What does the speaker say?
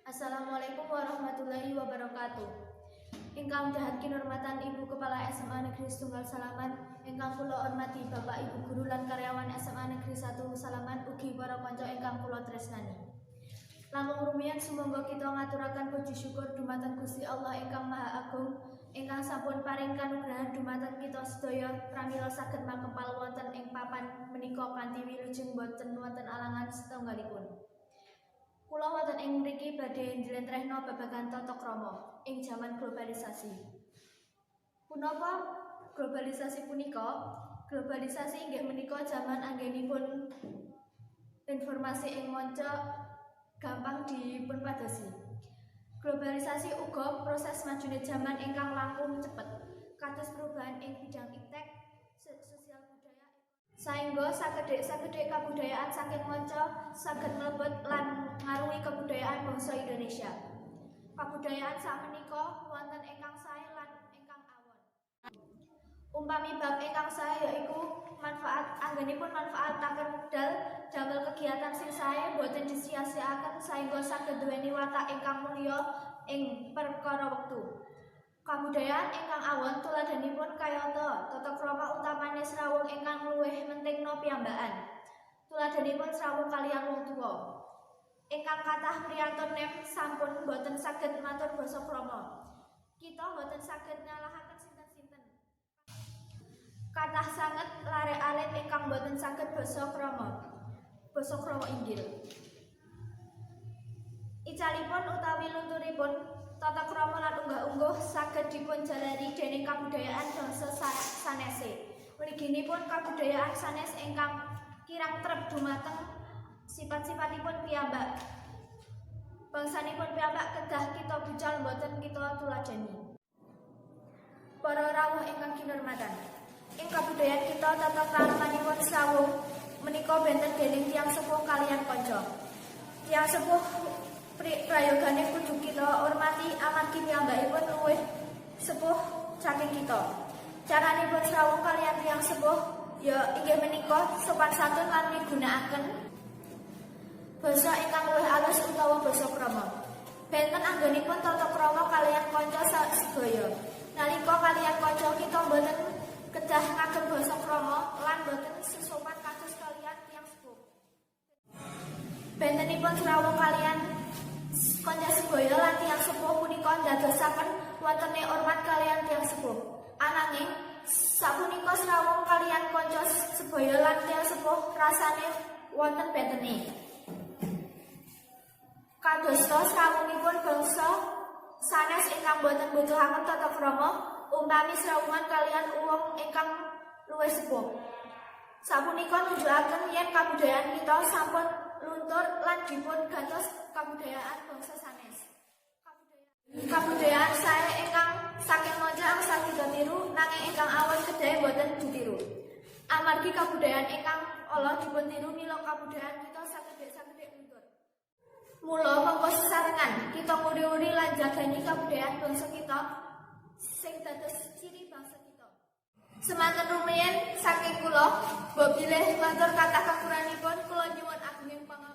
Assalamualaikum warahmatullahi wabarakatuh. Ingkang dahat kinurmatan Ibu Kepala SMA Negeri Setunggal Salaman, ingkang kula hormati Bapak Ibu guru lan karyawan SMA Negeri 1 Salaman, ugi para kanca ingkang kula tresnani. Langkung rumiyin, sumangga kita ngaturaken puji syukur dumateng Gusti Allah ingkang Maha Agung ingkang sampun paring kanugrahan dumateng kita sedaya pramila saged makempal wonten ing papan menika kanthi wilujeng, boten wonten alangan setunggalipun. Kula wonten ing mriki badhe njlentrehno babagan tata krama ing jaman globalisasi. Punapa globalisasi punika? Globalisasi inggih menika jaman anggenipun informasi ing manca gampang dipunpadosi. Globalisasi uga proses majune jaman ingkang langkung cepet, kados perubahan ing bidang iptek, sosial budaya, saengga sakedhik-sakedhik kabudayaan saking manca saged mlebet lan ngaruhi kebudayaan bangsa Indonesia. Kabudayaan sakmenika wonten ingkang sae lan ingkang awon. Umpami bab ingkang sae, yaiku manfaat anggenipun manfaataken wekdal damel kegiatan sing sae, boten disia-siaaken, saengga saged duweni watak ingkang mulya ing perkara wektu. Kabudayaan ingkang awon tuladhanipun kayata tata krama, utamane srawung ingkang luwih mentingno piyambakan. Tuladhanipun srawung kaliyan wong tuwa. Ingkang kathah priyantun nem sampun boten saged matur basa krama. Kita boten saged nyalahaken sinten-sinten. Kathah sanget lare alit ingkang boten saged basa krama. Basa krama inggil. Icalipun utawi lunturipun tata krama lan unggah-ungguh saged dipun jalari dening kabudayaan bangsa sanese. Mliginipun kabudayaan sanes ingkang kirang trep dumateng sifat-sifatipun piyambak. Bangsanipun piyambak kedah kita bucal, boten kita tuladhani. Para rawuh ingkang kinurmatan. Ing kabudayan kita, tata kramanipun srawung menika benten dening tiyang sepuh kaliyan kanca. Tiyang sepuh prayogane kudu kita hormati amargi piyambakipun luwih sepuh saking kita. Caranipun srawung kaliyan tiyang sepuh ya inggih menika sopan santun lan migunakaken basa ingkang luwih alus utawa basa krama. Benten anggenipun tata krama kaliyan kanca sebaya. Nalika kaliyan kanca, kita boten kedah ngagem basa krama lan boten sesopan kados kaliyan tiyang sepuh. Bentenipun srawung kaliyan kanca sebaya lan tiyang sepuh punika ndadosaken wontene hormat kaliyan tiyang sepuh. Ananging sapunika srawung kaliyan kanca sebaya lan tiyang sepuh rasane wonten bentene. Kadosta srawungipun bangsa sanes ingkang boten mbutuhaken tata krama umpami srawungan kaliyan wong ingkang luwih sepuh. Sapunika nunjukaken yen kabudayan kita sampun luntur lan dipun gantos kabudayaan bangsa sanes. Kabudayaan sae ingkang saking manca angsal kita tiru, nanging ingkang awon kedahe boten ditiru. Amargi kabudayaan ingkang ala dipun tiru, mila kabudayaan kita sakedhik-sakedhik luntur. Mula monggo sesarengan kita nguri-uri lan jagani kabudayaan bangsa kita sing dados ciri bangsa kita. Semanten rumiyin saking kula, mbok bilih matur kathah kakuranipun, kula nyuwun agunging pangapunten.